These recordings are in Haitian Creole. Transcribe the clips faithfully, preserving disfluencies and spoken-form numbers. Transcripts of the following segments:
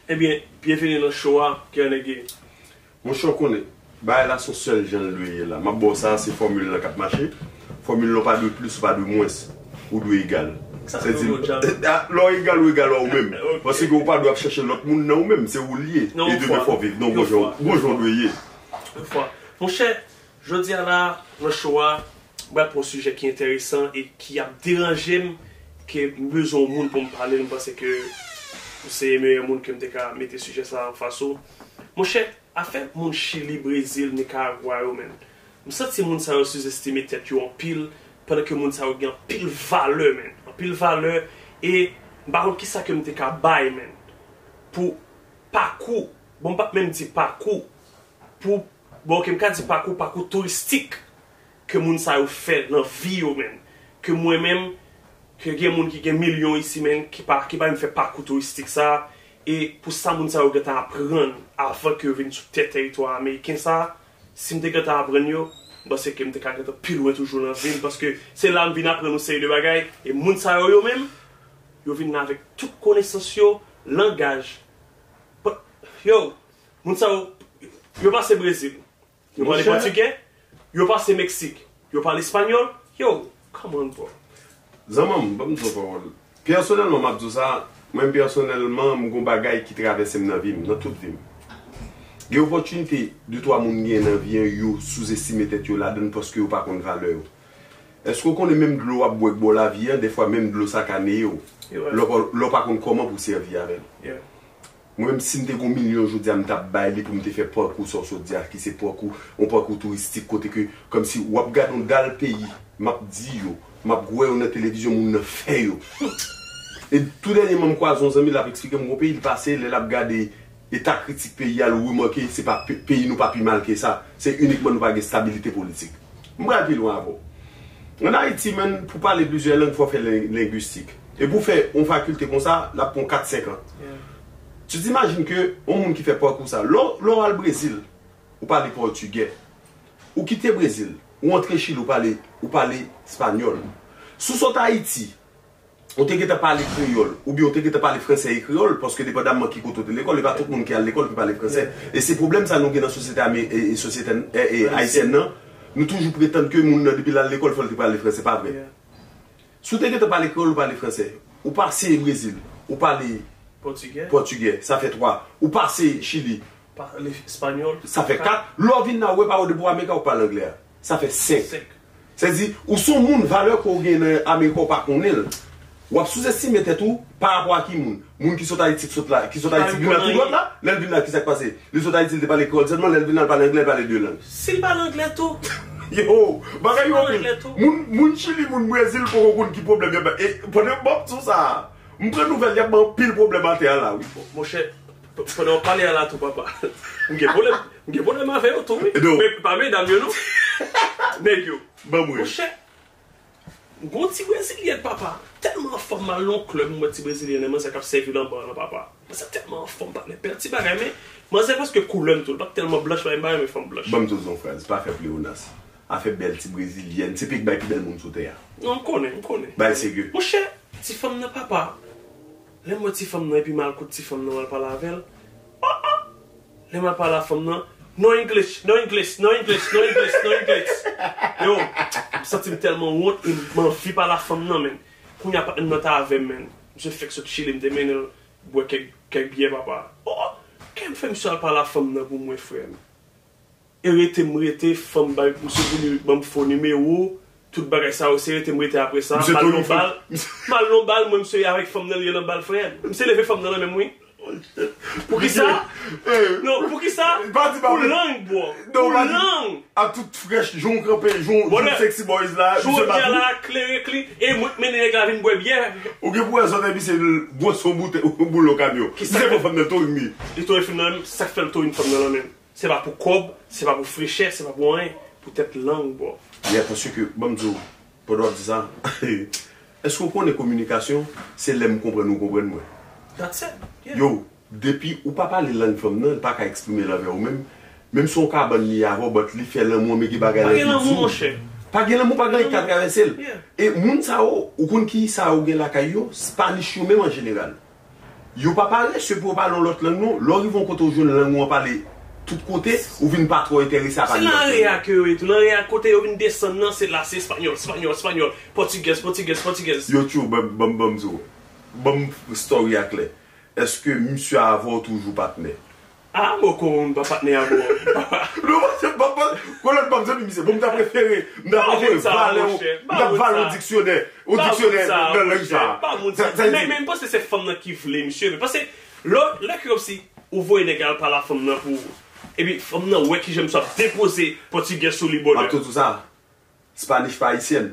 Ebyen, byenveni nan show a, Kè Nèg. Monchè, w konnen, bagay la se yon sèl jan l dwe ye la. M ap ba w sa, se fòmil lan k ap mache. Fòmil lan, w pa dwe plis, w pa dwe mwens. Ou dwe egal. Sa se yon lòt jan. Lè w egal, ou egal a ou menm. Paske ou pa dwe ap chèche lòt moun nan ou menm. Se ou l ye. E demen fò w viv nan bon jan, bon jan w dwe ye. Yon fwa. Monchè, jodi a la, nan show a, m pral pran yon sijè ki enteresan e ki ap deranje m, ke m bezwen yon moun pou m pale l, m panse ke ou se meyè moun ke m te ka mete sijè sa a anfas ou. Monchè, afè moun Chili, Brezil, Nikaragwa yo, menn. M santi moun sa yo sizestime tèt yo anpil, pandan ke moun sa yo gen anpil valè, menn. Anpil valè, e m pa konn kisa ke m te ka bay, menn. Pou pakou, bon, m p ap menm di pakou, pou, bon, ok, m ka di pakou, pakou touristik ke moun sa yo fè nan vi yo, menn. Ke mwen menm, ke gen moun ki gen milyon isi, menn, ki pa, ki pa menm fè pakou touristik sa, e pou sa moun sa yo gentan aprann avan ke yo vin sou tè teritwa ameriken sa, si m te gentan aprann yo, m panse ke m te ka gentan pi lwen toujou nan vi m, paske se la m vin aprann yon seri de bagay, e moun sa yo, yo menm, yo vin la avèk tout konesans yo, langaj. Yo, moun sa yo, yo pase Brezil, yo pale pòtigè, yo pase Meksik, yo pale espanyòl. Yo, come on, bro. Zanmanm, ban m di w pawòl. Pèsonèlman, m ap di w sa, mwen pèsonèlman, m gon bagay ki travèse m nan vi m, nan tout vi m. Gen opòtinite de twa moun gen nan vi an, yo souzestime tèt yo ladan l paske yo pa konn valè yo. Èske w konnen menm dlo w ap bwè k ba w lavi an, dèfwa menm dlo sa ka neye w. Lè w pa, lè w pa konn kòman pou w sèvi avè l. Mwen menm, si m te gon milyon jodi a, m t ap bay li pou m te fè pakou sa w sot di a, ki se pakou, yon pakou touristik kote ke, kòmsi w ap gade yon dal peyi, m ap di yo, m ap wè yo nan televizyon, moun nan fè yo. E tou dènyèman, m kwaze yon zanmi, l ap eksplike m gon peyi l pase, lè l ap gade eta kritik peyi a, l remake se pa pe-, peyi nou pa pi mal ke sa. Se inikman nou pa gen stabilite politik. M pral pi lwen avè w. Ann Ayiti, menn, pou pale plizyè lang, fò w fè len-, lengwistik. E pou w fè yon fakilte konsa, l ap pran w kat, senk an. Tu t'imagines que yon moun ki fè pakou sa, lè w, lè w al Brezil, ou pale pòtigè. Ou kite Brezil, ou antre Chili, ou pale, ou pale espanyòl. Si w sot Ayiti, ou te gentan pale kreyòl, oubyen ou te gentan pale fransè e kreyòl, paske depandamman ki kote w te lekòl, e pa tout moun ki al lekòl ki pale fransè. E se pwoblèm sa nou gen nan sosyete ame-, e, e sosyete, e, e, ayisyèn nan. Nou toujou pretann ke moun nan, depi l al lekòl, fò l te pale fransè, pa vre? Si w te gentan pale kreyòl, ou pale fransè, ou pase Brezil, ou pale pòtigè, sa fè twa. Ou pase Chili, pale espanyòl, sa fè kat. Lè w vin la, ou repare w depi w Amerik, ou pale anglè a, sa fè senk. Sèdi, ou se yon moun, valè ke w gen nan Amerik, ou pa konnen l. W ap souzestime tèt ou pa rapò a ki moun. Moun ki sot Ayiti, ki sot la, ki sot Ayiti, vin la tou dwat la, lè l vin la, kisa k pase? Li sot Ayiti, li te pale kreyòl sèlman, lè l vin la, l pale anglè, l pale de lang. Si l pale anglè tou. Yo, bagay yo anpil. Moun, moun Chili, moun Brezil, poko konn ki pwoblèm y ap bay. E pandan m ap di w sa, m pran nouvèl, y ap bay anpil pwoblèm atè a la, wi. Monchè, p-, pandan w pale a la tou, papa. M gen pwoblèm, m gen pwoblèm avè yo tou, wi. Men pa medam yo, non. Nèg yo. Ban m wè. Monchè, gon ti brezilyèn, papa. Tèlman anfòm, m al nan yon klèb, m wè ti brezilyèn, manzè k ap sèvi nan ba lan, papa. Manzè tèlman anfòm, patnè. Bèl ti bagay, men manzè prèske koulè m tou. Li pa t tèlman blanch, men m pa renmen fanm blanch. Ban m toujou yon fraz, pa fè pleyonas. Afè bèl ti brezilyèn, se peyi k bay pi bèl moun sou tè a. Non, m konnen, m konnen. Bagay serye. Monchè, ti fanm nan, papa. Lè m wè ti fanm nan, epi m al kot ti fanm nan, m al pale avè l. Oh, oh! Lè m al pale a fanm nan, "No English, no English, no English, no English, no English." Yo, m santi m tèlman wont, e m anvi pale a fanm nan, menn. Kounye a patnè m nan t avè m, menn. Misye fèk sot Chili, m te mennen l bwè kèk, kèk byè, papa. Oh, oh, kè m fè misye al pale a fanm nan pou mwen, frè m. E rete m rete, fanm bay, misye vini ban m fo nimewo, tout bagay sa yo, se rete m rete apre sa, m al nan bal, m al nan bal, mwen misye avèk fanm nan, li nan bal, frè m. Misye leve fanm nan nan men m, wi. Poukisa? Non, poukisa? Pou lang, bro. Pou lang. A tout frèch, jan w kanpe, jan w sexy boys la, misye pa tou. Jodi a la, klere kli, e mwen k mennen nèg la vin bwè byè. Ou gen pou wè zòt epi se gwòs yon boutèy, yon boulon kamyon. Misye pran fanm nan tou rinmi. Li touye fanm nan, sa k fè l touye fanm nan nan men m. Se pa pou kòb, se pa pou frechè, se pa pou anyen. Poutèt lang, bro. Yeah, paske, ban m di w, pandan w ap di sa, èske w konnen kominikasyon, se lè m konprann ou konprann mwen? That's it. Yeah. Yo, depi ou pa pale lang fanm nan, li pa ka eksprime l anvè ou menm. Menm si yon kabann li ye avè w, but li fè lanmou an, men gen bagay nan vi l di w. Pa gen lanmou, monchè. Pa gen lanmou, pa gen anyen k ka travèse l. Yeah. E moun sa yo, ou konn ki sa yo gen lakay yo? Spanish yo menm an jeneral. Yo pa parese pou yo pale yon lòt lang, non. Lè w rive yon kote, w jwenn lang ou an pale tout kote, ou vin pa twò enterese a pale lòt lang. Se nan area ke yo ye tou. Nan area kote yo vin desann nan, se la, se espanyòl, espanyòl, espanyòl, pòtigèz, pòtigèz, pòtigèz. Yo tjou, ban m, ban m, ban m di w. Ban m story a klè. Èske misye avè w toujou patnè? Ah, mwen konn pa patnè avè w. Non, mwen se pa, pa, kolèg pa m zanmi misye. Bon, m ta prefere, m ta prefere vale w, m ta vale w diksyonè, w diksyonè nan lang sa. Pa moun sa. Men, men m panse se fanm nan ki vle misye. Men paske lè, lè ke kòmsi ou voye nèg al pale a fanm nan pou, epi fanm nan wè kijan misye ap depoze pòtigèz sou li bòdè. M ap tou di w sa. Spanish pa ayisyèn.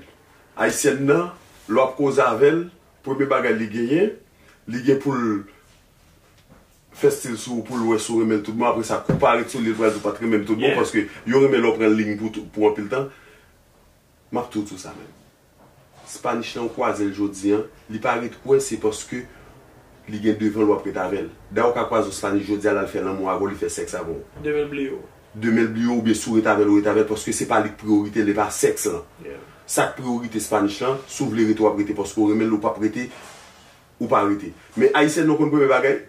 Ayisyèn nan, lè w ap koze avè l, premye bagay li genyen, li gen pou l fè stil sou ou, pou l wè si w renmen l tout bon. Apre sa, kou w parèt sou li, l pral di w pa t renmen l tout bon, paske yo renmen lè w pran liy pou, pou anpil tan. M ap tou di w sa menm. Spanish lan, ou kwaze l jodi an, li pa ret kwè se paske li gen devan l w ap ret avè l. Dayè, ou ka kwaze yon Spanish jodi a, l al fè lanmou avè w, li fè sèks avè w. Demen l bliye w. Demen l bliye w, oubyen si w ret avè l, ou ret avè l, paske se pa li k priyorite, li pa sèks lan. Sa k priyorite Spanish lan, si w vle rete, w ap rete, paske w renmen l, ou p ap rete, ou pa rete. Men ayisyèn nan konn premye bagay.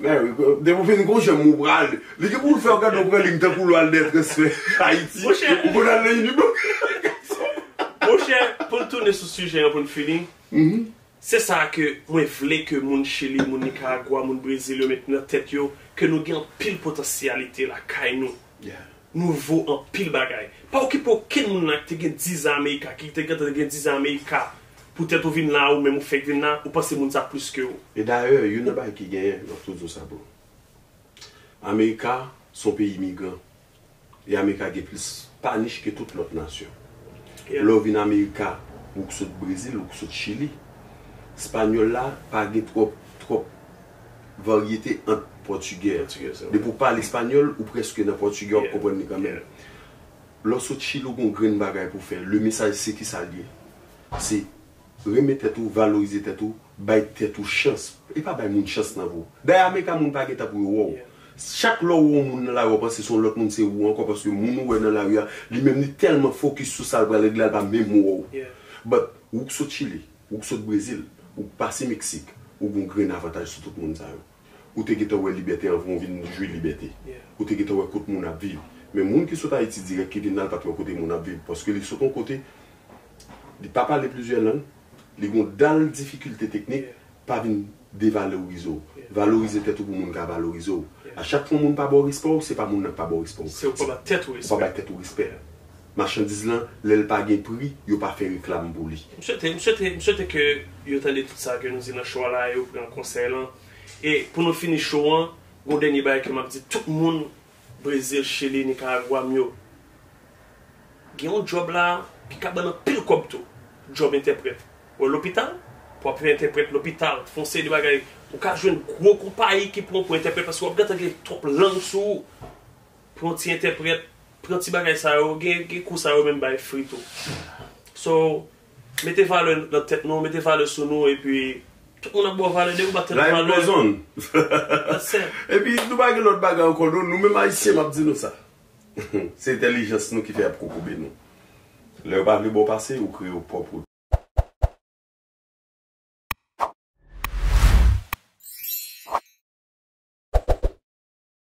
Men, depi w fin gon janm ou pral, li gen pou l fè w gade w pran liy tankou l al dèyè transfè Ayiti. Ou konn al nan Unibank. Monchè, pou n tounen sou sijè an, pou n fini, se sa ke mwen vle ke moun Chili, moun Nikaragwa, moun Brezil yo met nan tèt yo ke nou gen anpil potansyalite lakay nou. Nou vo anpil bagay. Pa okipe okenn moun la ki te gen dizan Amerika, ki te gentan gen dizan Amerika. Poutèt ou vin la, ou menm ou fèk vin la, ou panse moun sa plis ke ou. E dayè, youn nan bagay ki genyen, m ap tou di w sa, bro. Amerika se yon peyi imigran. E Amerika gen plis Spanish ke tout lòt nasyon. Lè w vin Amerika, ou k sot Brezil, ou k sot Chili, espanyòl la pa gen twòp, twòp varyete ant pòtigè. Depi w pale espanyòl, ou prèske nan pòtigè, w ap konprann li kanmenm. Lè w sot Chili, ou gon grenn bagay pou w fè. Le mesaj se kisa l ye? Se renmen tèt ou, valorize tèt ou, bay tèt ou chans. E pa bay moun chans nan vi w. Dayè, Amerika moun pa gentan pou yo wè w. Chak lè w wè yon moun nan lari, w panse se yon lòt moun, se ou ankò, paske moun ou wè nan lari a, li menm li tèlman fokis sou sa l pral regle a, l pa menm wè w. But, ou k sot Chili, ou k sot Brezil, ou k pase Meksik, ou gon grenn avantaj sou tout moun sa yo. Ou te gentan wè libète anvan w vin jwi libète. Ou te gentan wè kot moun ap viv. Men moun ki sot Ayiti dirèk ki vin la, l pa t wè kote moun ap viv. Paske li sot yon kote, li pa pale plizyè lang, li gon dal difikilte teknik, pa vin devalorize w. Valorize tèt ou pou moun ka valorize w. A chak fwa yon moun pa ba w respè w, se pa moun nan k pa ba w respè w. Se ou pa ba tèt ou respè. Ou pa bay tèt ou respè. Machandiz lan, lè l pa gen pri, yo pa fè reklam pou li. M swete, m swete, m swete ke yo tande tout sa ke nou di nan show a la e yo pran konsèy lan. E pou nou fini show an, gon dènye bagay ke m ap di tout moun Brezil, Chili, Nikaragwa m yo. Gen yon djòb la ki ka ban n anpil kòb tou. Djòb entèprèt. Ou wè lopital, pou w ap fè entèprèt lopital, fè yon seri de bagay. Ou ka jwenn gwo konpayi ki pran w pou entèprèt paske w ap gentan gen twòp lang sou ou. Pran yon ti entèprèt, pran ti bagay sa yo, gen, gen kou sa yo menm bay fri tou. So, mete valè nan tèt nou, mete valè sou nou, epi tout moun ap ba w valè, depi w ba tèt ou valè. Life goes on. That's it. Epi nou pa gen lòt bagay ankò, non, nou menm Ayisyen, m ap di nou sa. Se entèlijans nou ki fè y ap kokobe nou. Lè yo pa vle ba w pase, ou kreye w pwòp wout.